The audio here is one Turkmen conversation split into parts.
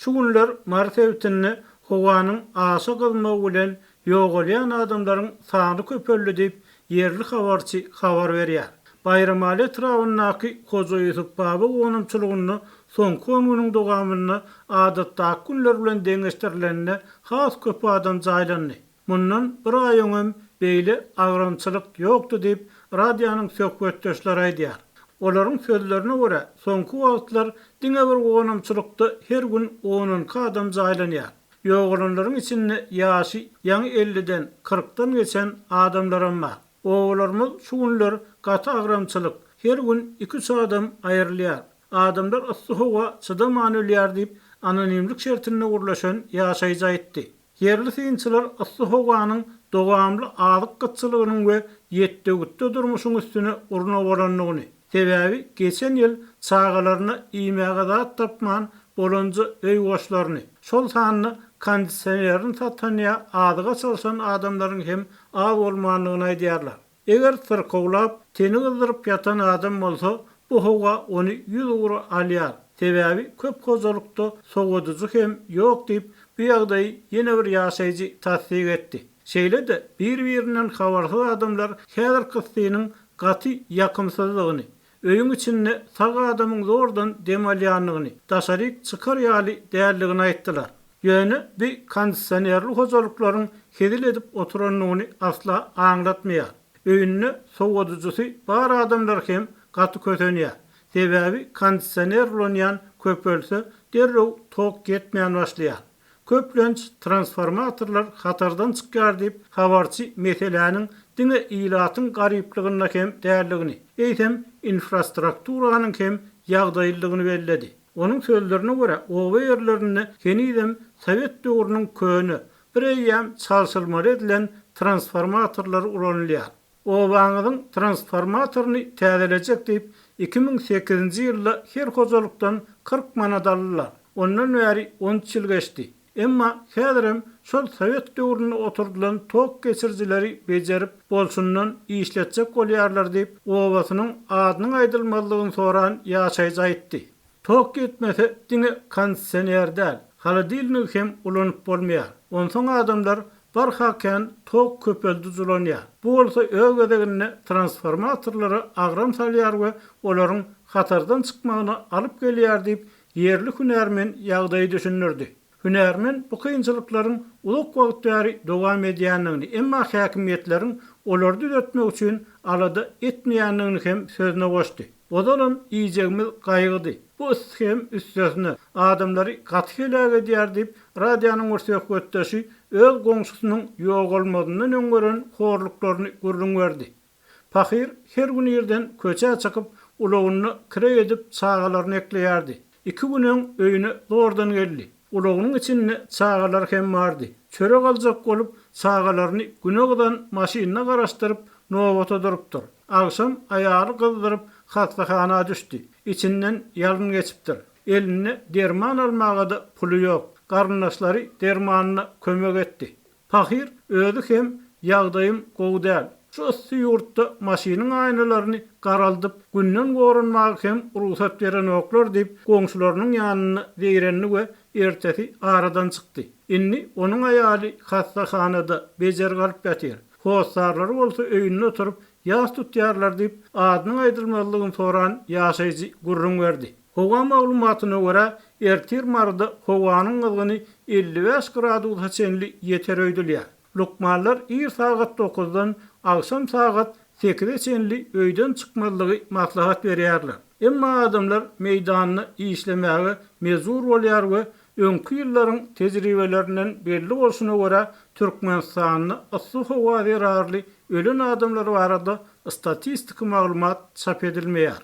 Şu günler Mary sebitinde howanyň aşa gyzmagy bilen ýogalýan adamlaryň sany köpeldi diýip, ýerli habarçy habar berýär. Baýramaly etrabyndaky Hoja Ýusup baba gonamçylygynda soňky on günüň dowamynda adatdaky günler bilen deňeşdirilende has köp adam jaýlandy. Mundan bir aý öňem beýle agramçylyk ýokdy diýip, radionyň söhbetdeşleri aýdýar. Olaryň sözlerine görä, soňky wagtlar diňe bir gonamçylykda her gün on-onki adam jaýlanýar. Ýogalanlaryň içinde ýaşy ýaňy elliden, kyrkdan geçen adamlaram bar. Obalarymyz şu günler gaty agramçylyk, her gün iki-üç adam aýrylýar. Adamlar yssy howa çydaman ölýär diýip, anonimlik şertinde gürleşen ýaşaýjy aýtdy. Ýerli synçylar yssy howanyň dowamly azyk gytçylygynyň we ýetde-gütde durmuşyň üstüne urna bolandygyny, sebäbi geçen ýyl çagalaryna iýmäge zat tapman bolanja öý goşlaryny, şol sanda kondisionerini satan ýa azyga çalşan adamlaryň hem az bolmandygyny aýdýarlar. Eger syrkawlap, teni gyzdyryp ýatan adam bolsa, bu howa ony ýüzugra alýar, sebäbi köp hojalykda sowadyjy hem ýok diýip, bu ýagdaýy ýene bir ýaşaýjy tassyk etdi. Şeýle-de, bir-birinden habarsyz adamlar häzirki yssynyň gaty ýakymsyzdygyny, öýüň içinde sag adamyň zordan dem alýandygyny, daşaryk çykar ýaly däldigini aýtdylar. Ýöne bi kondisionerli hojalyklaryň hezil edip oturandygyny asla aňlatmaýar. Öýünde sowadyjysy bar adamlar hem gaty kösenýär. Sebäbi kondisioner ulanýan köpelse derrew tok ýetmän başlaýar. Köplenç transformatorlar hatardan çykýar diýip, habarçy meseläniň diňe ilatyň garyplygynda hem däldigini, eýsem infrastrukturanyň hem ýagdaýlydygyny belledi. Onuň sözlerine görä, oba ýerlerinde henizem sowet döwrüniň köne, bir eýýäm çalşylmaly edilen transformatorlary ulanylýar. Obaňyzyň transformatoryny täzelejek diýip, 2008-nji ýylda her hojalykdan 40 manat aldylar. Ondan bäri on üç ýyl geçdi. Emma häzirem şol sowet döwründe oturdylan tok geçirijileri bejerip, bolşundan işletjek bolýarlar diýip, obasynyň adynyň aýdylmazlygyny soran ýaşaýjy aýtdy. Tok ýetmese diňe kondisioner däl, holodilnigi hem ulanyp bolmaýar. Onsoň adamlar barha kän tok köpeldiji ulanýar. Bu bolsa öz gezeginde transformatorlara agram salýar we olaryň hatardan çykmagyna alyp gelýär diýip, Ýerli hünärmen ýagdaýy düşündirdi. Hünärmen bu kynçylyklaryň uzak wagt bäri dowam edýändigini, emma häkimiýetleriň olary düzetmek üçin alada etmeýändigini hem sözüne goşdy. Ozalam iýjegimiz gaýgydy. Bu yssy hem üstesine, adamlary gaty heläk edýär diýip, radionyň bir söhbetdeşi öz goňşusynyň ýogalmazyndan öň gören horluklaryny gürrüň berdi. Pahyr her gün irden köçä çykyp, ulagynda kireý edip çagalaryny ekleýärdi. Iki gün öň öýüne zordan geldi. Ulagynyň içinde çagalary hem bardy. Çörek aljak bolup, çagalaryny güne gyzan maşynda garaşdyryp, nobata durupdyr. Agşam aýaly gyzdyryp, hassahana düşdi. Içinden ýalyn geçipdir. Elinde derman almaga-da puly ýok. Garyndaşlary dermanyna kömek etdi. Pahyr özi hem ýagdaýym gowy däl. Şu yssy ýurtda maşynyň aýnalaryny garaldyp, günden goranmaga hem rugsat berenoklar diýip, goňşularynyň ýanynda zeýrendi we ertesi aradan çykdy. Indi onuň aýaly hassahanada bejergi alyp ýatyr. Hossarlary bolsa öýünde oturyp, ýas tutýarlar diýip, adynyň aýdylmazlygyny soran ýaşaýjy gürrüň berdi. Howa maglumatyna görä, ertir Maryda howanyň gyzgyny 55 gradusa çenli ýeter öýdülýär. Lukmanlar ir sagat dokuzdan agşam sagat sekize çenli öýden çykmazlygy maslahat berýärler. Emma adamlar meýdanda işlemäge mejbur bolýar we öňki ýyllaryň tejribelerinden belli bolşuna görä, Türkmenistanda yssy howa zerarly ölen adamlar barada statistiki maglumat çap edilmeýär.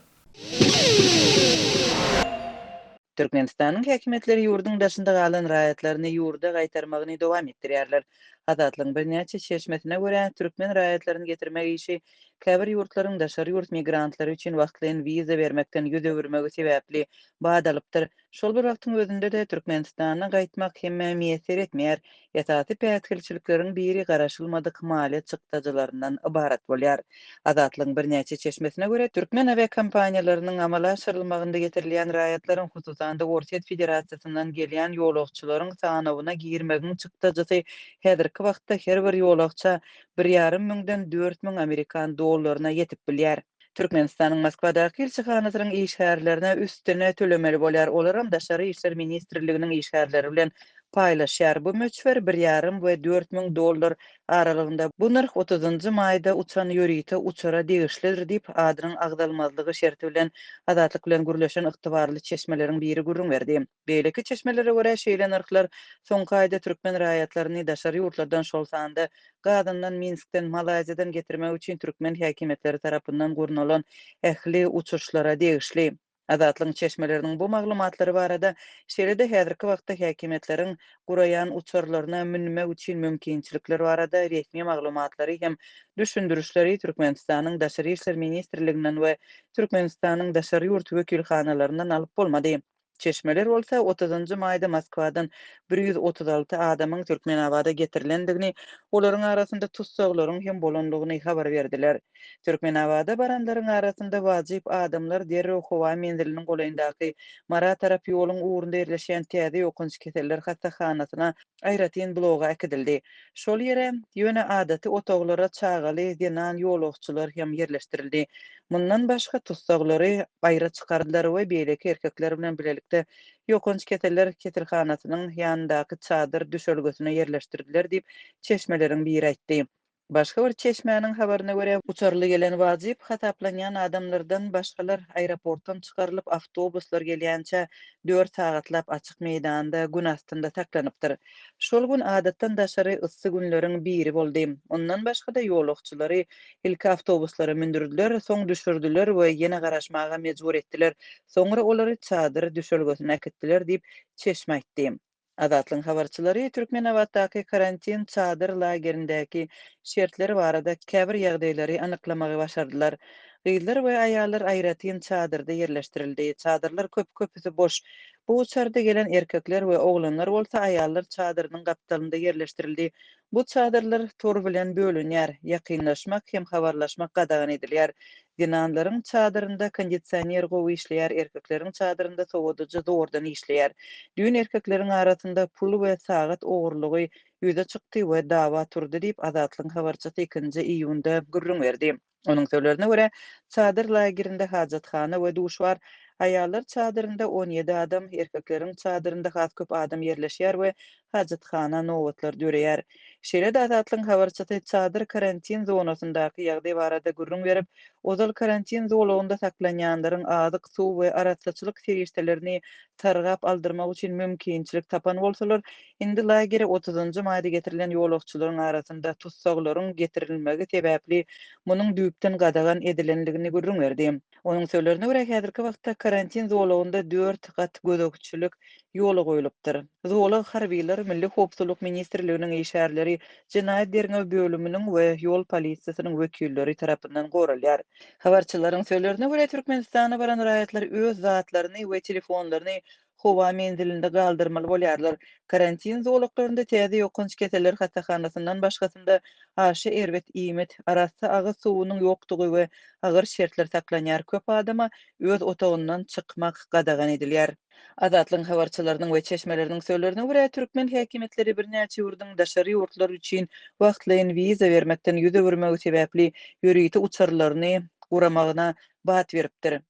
Türkmenistanyň häkimiýetleri ýurduň daşynda galan raýatlaryny ýurda gaýtarmagyny dowam etdirýärler. Azatlygyň birnäçe çeşmesine görä, türkmen raýatlaryny getirmek işi käbir ýurtlaryň daşary ýurt migrantlary üçin wagtlaýyn wiza bermekden ýüz öwürmegi sebäpli bat alypdyr. Şol bir wagtyň özünde-de, Türkmenistana gaýtmak hemmä miýesser etmeýär. Esasy päsgelçilikleriň biri garaşylmadyk maliýe çykdajylaryndan ybarat bolýar. Azatlygyň birnäçe çeşmesine görä, türkmen awiakompaniýalarynyň amala aşyrylmagynda getirilýän raýatlaryň, hususan-da, Orsýet Federasiýasyndan gelýän ýolagçylaryň sanawyna girmegiň çykdajysy häzirki wagtda her bir ýolagça bir ýarym müňden 4000 amerikan dollaryna ýetip bilýär. Türkmenistanyň Moskwadaky ilçihanasynyň işgärlerine üstüne tölemeli bolýar, olaram Daşary işler ministrliginiň işgärleri bilen paýlaşýar. Bu möçber bir ýarym we 4000 dollar aralygynda. Bu nyrh otuzynjy maýda uçan ýörite uçara degişlidir diýip, adynyň agzalmazlygy şerti bilen Azatlyk bilen gürleşen ygtybarly çeşmeleriň biri gürrüň berdi. Beýleki çeşmelere görä, şeýle nyrhlar soňky aýda türkmen raýatlaryny daşary ýurtlardan, şol sanda Gazandan, Minskden, Malaýziýadan getirmek üçin türkmen häkimiýetleri tarapyndan gurnalan ähli uçuşlara degişli. Azatlygyň çeşmeleriniň bu maglumatlary barada, şeýle-de häzirki wagtda häkimiýetleriň guraýan uçarlaryna münmek üçin mümkinçilikler barada resmi maglumatlary hem düşündirişleri Türkmenistanyň Daşary işler ministrliginden we Türkmenistanyň daşary ýurt wekilhanalaryndan alyp bolmady. Çeşmeler bolsa otuzynjy maýda Moskwadan 136 adamyň Türkmenabada getirilendigini, olaryň arasynda tussaglaryň hem bolandygyny habar berdiler. Türkmenabada baranlaryň arasynda wajyp adamlar derrew howa menziliniň golaýyndaky Mara tarap ýoluň ugrunda ýerleşýän täze ýokanç keseller hassahanasyna aýratyn bloga äkidildi. Şol ýere, ýöne adaty otaglara çagaly zenan ýolagçylar hem ýerleşdirildi. Mundan başga, tussaglary aýra çykardylar we beýleki erkekler bilen bilelikde ýokanç keseller keselhanasynyň ýanyndaky çadyr düşelgesine ýerleşdirdiler diýip, çeşmeleriň biri aýtdy. Başga bir çeşmäniň habaryna görä, uçarly gelen wajyp hasaplanýan adamlardan başgalar aeroportdan çykarylyp, awtobuslar gelýänçä dört sagatlap açyk meýdanda gün astynda saklanypdyr. Şol gün adatdan daşary yssy günleriň biri boldy. Ondan başga-da ýolagçylary ilki awtobuslara mündürdiler, soň düşürdiler we ýene garaşmaga mejbur etdiler. Soňra olary çadyr düşelgesine äkitdiler diýip, çeşme aýtdy. Azatlygyň habarçylary Türkmenabatdaky karantin çadyr lagerindäki şertler barada käbir ýagdaýlary anyklamagy başardylar. Gyzlar we aýallar aýratyn çadyrda ýerleşdirildi. Çadyrlar köp, köpüsi boş. Bu uçarda gelen erkekler we oglanlar bolsa aýallar çadyrynyň gapdalynda ýerleşdirildi. Bu çadyrlar tor bilen bölünýär, ýakynlaşmak hem habarlaşmak gadagan edilýär. Zenanlaryň çadyrynda kondisioner gowy işleýär, erkekleriň çadyrynda sowadyjy zordan işleýär. Düýn erkekleriň arasynda pul we sagat ogurlygy ýüze çykdy we dawa turdy diýip, Azatlygyň habarçysy ikinji iýunda gürrüň berdi. Onuň sözlerine görä, çadyr lagerinde hajathana we duş bar. Aýallar çadyrynda 17 adam, erkekleriň çadyrynda has köp adam ýerleşýär we hajathana nobatlar döreýär. Şeýle-de Azatlygyň habarçysy çadyr karantin zonasyndaky ýagdaý barada gürrüň berip, ozal karantin zolagynda saklanýanlaryň azyk, suw we arassaçylyk serişdelerini sargap aldyrmak üçin mümkinçilik tapan bolsalar, indi lagere otuzynjy maýda getirilen ýolagçylaryň arasynda tussaglaryň getirilmegi sebäpli munuň düýpden gadagan edilendigini gürrüň berdi. Onuň sözlerine görä, häzirki wagtda karantin zolagynda dört gat gözegçilik ýola goýlupdyr. Zolak harbylar, Milli howpsuzlyk ministrliginiň işgärleri, jenaýat derňew bölüminiň we ýol polisiýasynyň wekilleri tarapyndan goralýar. Habarçylaryň sözlerine görä, Türkmenistana baran raýatlar öz zatlaryny we telefonlaryny howa menzilinde galdyrmaly bolýarlar. Karantin zolaklarynda täze ýokanç keseller hassahanasyndan başgasynda aşa erbet iýmit, arassa agyz suwunyň ýokdugy we agyr şertler saklanýar, köp adama öz otagyndan çykmak gadagan edilýär. Azatlygyň habarçylarynyň we çeşmeleriniň sözlerine görä, türkmen häkimiýetleri birnäçe ýurduň daşary ýurtlar üçin wagtlaýyn wiza bermekden ýüz öwürmegi sebäpli ýörite uçarlaryny guramagyna bat beripdir.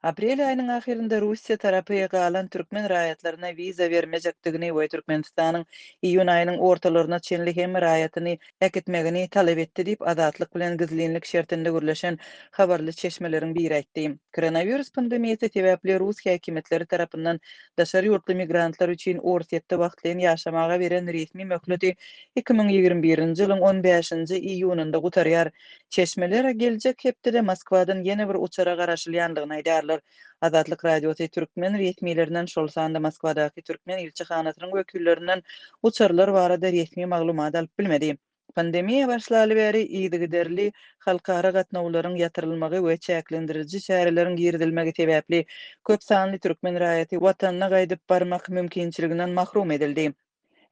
Aprel aýynyň ahyrynda Russiýa tarapy galan türkmen raýatlaryna wiza bermejekdigini we Türkmenistanyň iýun aýynyň ortalaryna çenli hemme raýatyny äkitmegini talap etdi diýip, Azatlyk bilen gizlinlik şertinde gürleşen habarly çeşmeleriň biri aýtdy. Koronawirus pandemiýasy sebäpli rus häkimiýetleri tarapyndan daşary ýurtly migrantlar üçin Orsýetde wagtlaýyn ýaşamaga beren resmi möhleti 2021-nji ýylyň on bäşinji iýunynda gutarýar. Çeşmeler geljek hepdede Moskwadan ýene bir uçara garaşylýandygyny aýdýarlar. garaşýarlar. Azatlyk Radiosy türkmen resmilerinden, şol sanda Moskwadaky türkmen ilçihanasynyň wekillerinden uçarlar barada resmi maglumat alyp bilmedi. Pandemiýa başlaly bäri yzygiderli halkara gatnawlaryň ýatyrylmagy we çäklendiriji çäreleriň girizilmegi sebäpli köp sanly türkmen raýaty watanyna gaýdyp barmak mümkinçiliginden mahrum edildi.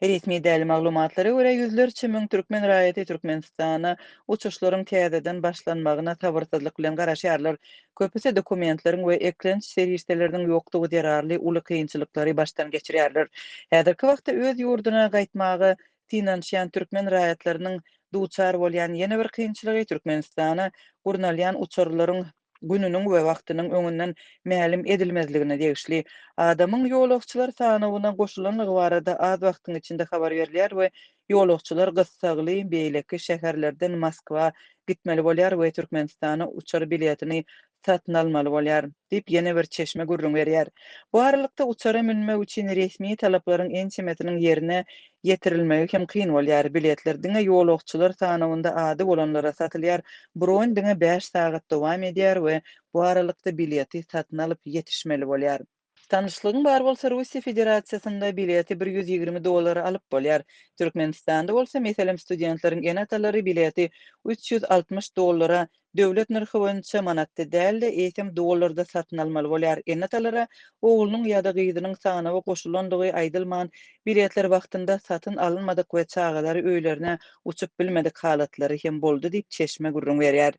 Resmi däl maglumatlara görä, ýüzlerçe müň türkmen raýaty Türkmenistana uçuşlaryň täzeden başlanmagyna sabyrsyzlyk bilen garaşýarlar. Köpüsi dokumentleriň we eklenç serişdeleriniň ýokdugy zerarly uly kynçylyklary başdan geçirýärler. Häzirki wagtda öz ýurduna gaýtmaga synanyşýan türkmen raýatlarynyň duçar bolýan ýene bir kynçylygy Türkmenistana gurnalýan uçarlaryň gününiň we wagtynyň öňünden mälim edilmezligine degişli. Adamyň ýolagçylar sanawyna goşulanlygy barada az wagtyň içinde habar berilýär we ýolagçylar gyssagly beýleki şäherlerden Moskwa gitmeli bolýar we Türkmenistana uçar biletini satyn almaly bolýar, diýip, ýene bir çeşme gürrüň berýär. Bu aralykda, uçara münmek üçin resmi talaplaryň ençemesiniň ýerine ýetirilmegi hem kyn bolýar. Biletler diňe ýolagçylar sanawynda ady bolanlara satylýar, bron diňe bäş sagat dowam edýär we bu aralykda bileti satyn alyp ýetişmeli bolýar. Tanyşlygyň bar bolsa Russiýa Federasiýasynda bileti 120 dollara alyp bolýar. Türkmenistanda bolsa, meselem, studentleriň ene-atalary bileti 360 dollara, döwlet nyrhy boýunça manatda däl-de, eýsem dollarda satyn almaly bolýar. Ene-atalara oglunyň ýa-da gyzynyň sanawa goşulandygy aýdylman, biletler wagtynda satyn alynmadyk we çagalary öýlerine uçup bilmedik halatlary hem boldy diýip, çeşme gürrüň berýär.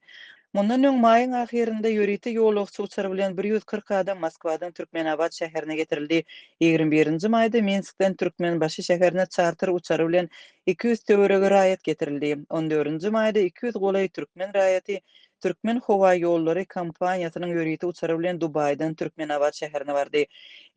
Mundan öň, maýyň ahyrynda ýörite ýolagçy uçary bilen 140 adam Moskwadan Türkmenabat şäherine getirildi. Ýigrimi birinji maýda Minskden Türkmenbaşy şäherine çarter uçary bilen 200 töweregi raýat getirildi. On dördünji maýda 200 golaý türkmen raýaty Türkmenhowaýollary kompaniýasynyň ýörite uçary bilen Dubaýdan Türkmenabat şäherine bardy.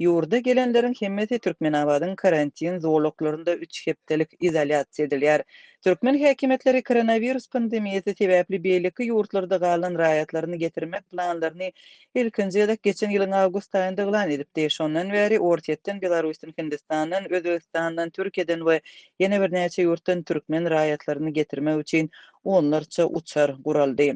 Ýurda gelenleriň hemmesi Türkmenabadyň karantin zolaklarynda üç hepdelik izolýasiýa edilýär. Türkmen häkimiýetleri koronawirus pandemiýasy sebäpli beýleki ýurtlarda galan raýatlaryny getirmek planlaryny ilkinji gezek geçen ýylyň awgust aýynda yglan edipdi. Şondan bäri Orsýetden, Belarusdan, Hindistandan, Özbegistandan, Türkiýeden we ýene birnäçe ýurtdan türkmen raýatlaryny getirmek üçin onlarça uçar guraldy.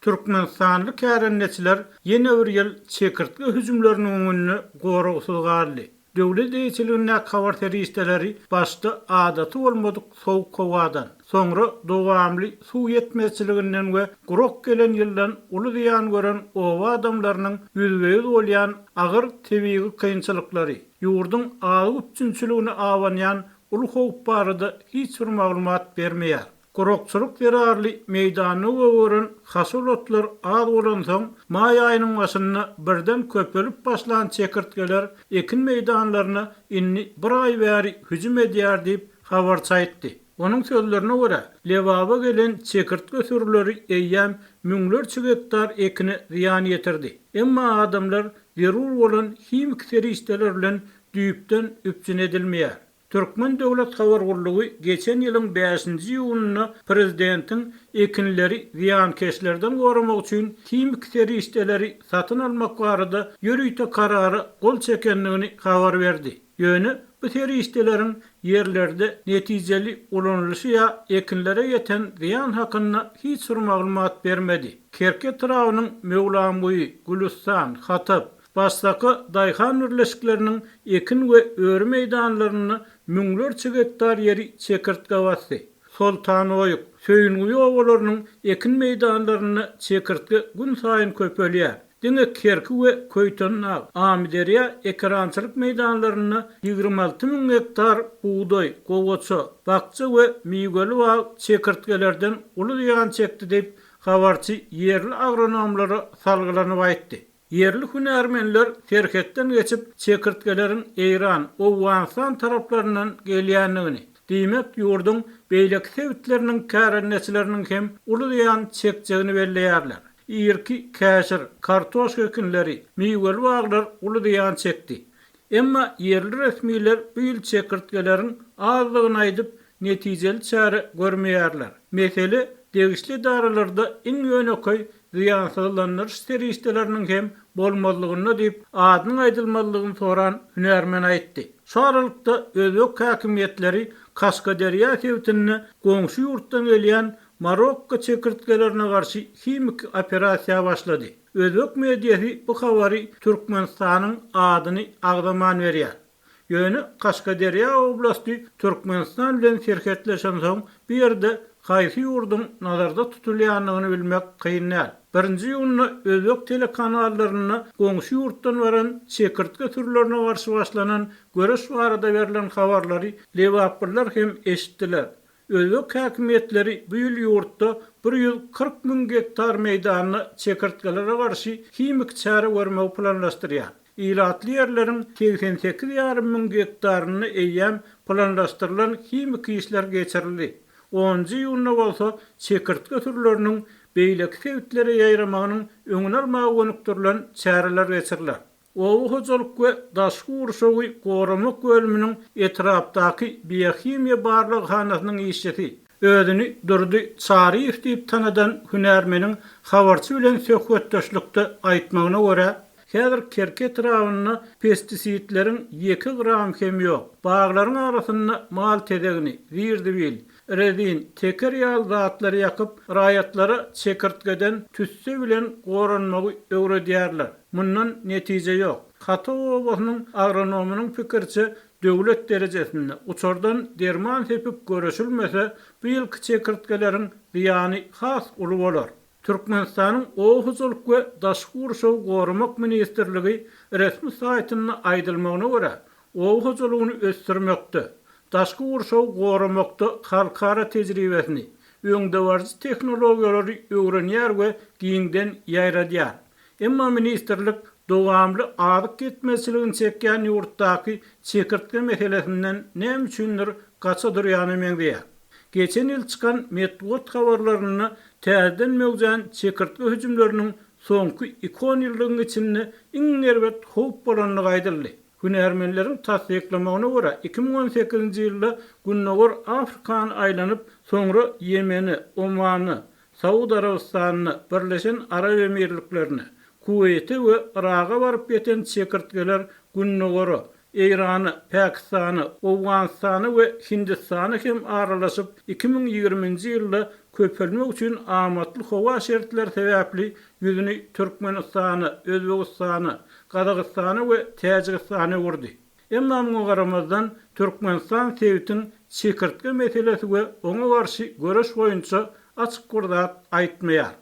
Türkmenistanly kärendeçiler ýene bir ýyl çekirtge hüjümleriniň öňünde goragsyz galdy. Döwlet eýeçiligindäki habar serişdeleri başda adaty bolmadyk sowuk howadan, soňra dowamly suw ýetmezçiliginden we gurak gelen ýyldan uly zyýan gören oba adamlarynyň ýüzbe-ýüz bolýan agyr tebigy kynçylyklary, ýurduň azyk üpjünçiligine abanýan uly howp barada hiç bir maglumat bermeýär. Gurakçylyk zerarly meýdanda gögeren haşal otlar az bolansoň, maý aýynyň başynda birden köpelip başlan çekirtgeler ekin meýdanlaryna indi bir aý bäri hüjüm edýär diýip, habarçy aýtdy. Onuň sözlerine görä, Lebaba gelen çekirtge sürüleri eýýäm müňlerçe gektar ekine zyýan ýetirdi. Emma adamlar zerur bolan himiki serişdeler bilen düýpden üpjün edilmeýär. Türkmen döwlet habar gullugy geçen ýylyň bäşinji iýunynda prezidentiň ekinleri zyýankeşlerden goramak üçin himiki serişdeleri satyn almak barada ýörite karara gol çekendigini habar berdi. Ýöne bu serişdeleriň ýerlerde netijeli ulanylyşy ýa ekinlere ýeten zyýan hakynda hiç bir maglumat bermedi. Kerki etrabynyň Möwlamguýy, Gülüstan, Hatap, Başsaka daýhan birleşikleriniň ekin we öri meýdanlarynda müňlerçe gektar ýeri çekirtge basdy. Soltanoýuk, Söýünguýy obalarynyň ekin meýdanlarynda çekirtge günsaýyn köpelýär. Diňe Kerki we Köýtendag, Amyderýa ekerançylyk meýdanlarynda 26 000 gektar bugdaý, gowaça, bakja we miweli bag çekirtgelerden uly zyýan çekdi diýip, habarçy ýerli agronomlara salgylanyp aýtdy. Ýerli hünärmenler serhetden geçip, çekirtgeleriň Eýran, Owganystan taraplaryndan gelýändigini, diýmek, ýurduň beýleki sebitleriniň kärendeçileriniň hem uly zyýan çekjegini belleýärler. Irki käşir, kartoşka ekinleri, miweli baglar uly zyýan çekdi. Emma ýerli resmiler bu ýyl çekirtgeleriň azdygyny aýdyp, netijeli çäre görmeýärler. Mesele degişli edaralarda iň ýönekeý zyýansyzlandyryş serişdeleriniň hem bolmazlygynda diýip, adynyň aýdylmazlygyny soran hünärmen aýtdy. Şu aralykda, özbek häkimiýetleri Kaşgaderýa sebitinde goňşy ýurtdan gelýän Marokko çekirtgelerine garşy himiki operasiýa başlady. Özbek mediasy bu habary Türkmenistanyň adyny agzaman berýär. Ýöne Kaşgaderýa oblasty Türkmenistan bilen serhetleşensoň, bu ýerde haýsy ýurduň nazarda tutulýandygyny bilmek kyn däl. Birinji iýunda özbek telekanallarynda goňşy ýurtdan baran çekirtge sürülerine garşy başlanan göreş barada berlen habarlary lebaplylar hem eşitdiler. Özbek häkimiýetleri bu ýyl ýurtda 140 müň gektar meýdanda çekirtgelere garşy himiki çäre görmegi planlaşdyrýar. Ilatly ýerleriň 88 ýarym müň gektarynda eýýäm planlaşdyrylan himiki işler geçirildi. Onunjy iýunda bolsa çekirtge sürüleriniň beýleki sebitlere ýaýramagynyň öňüni almaga gönükdirilen çäreler geçiriler. Oba hojalyk we daşky gurşawy goramak bölüminiň etrapdaky biohimiýa barlaghanasynyň işçisi, özüni Durdy Çaryýew diýip tanadan hünärmeniň habarçy bilen söhbetdeşlikde aýtmagyna görä, häzir Kerki etrabynda pestisidleriň ýeke gramy hem ýok. Baglaryň arasynda mal tezegini, zir-zibil, rezin, teker ýaly zatlary ýakyp, raýatlara çekirtgeden tüsse bilen goranmagy öwredýärler. Mundan netije ýok. Hata obasynyň agronomynyň pikiriçe, döwlet derejesinde uçardan derman sepip göreşilmese, bu ýylky çekirtgeleriň zyýany has uly bolar. Türkmenistanyň Oba hojalyk we daşky gurşawy goramak ministrligi resmi saýtynda aýdylmagyna görä, oba hojalygyny ösdürmekde, daşky gurşawy goramakda halkara tejribesini, öňdebaryjy tehnologiýalary öwrenýär we giňden ýaýradýar. Emma ministrlik dowamly azyk ýetmezçiligini çekýän ýurtdaky çekirtge meselesinden näme üçindir gaça durýana meňzeýär. Geçen ýyl çykan metbugat habarlarynda täzeden möwjän çekirtge hüjümleriniň soňky iki onýyllygyň içinde iň erbet howp bolandygy aýdyldy. Hünärmenleriň tassyklamagyna görä, 2018-nji ýylda Gündogar Afrikany aýlanyp, soňra Ýemene, Omana, Saud Arabystanyna, Birleşen Arap Emirliklerine, Kuweýte we Yraga baryp ýeten çekirtgeler Gündogara, Eýrana, Pakistana, Owganystana we Hindistana hem aralaşyp, 2020-nji ýylda köpelmek üçin amatly howa şertleri sebäpli ýüzüni Türkmenistana, Özbegistana, Gazagystana we Täjigistana öwürdi. Emma muňa garamazdan, Türkmenistan sebitiň çekirtge meselesi we oňa garşy göreş boýunça açyk bir zat aýtmaýar.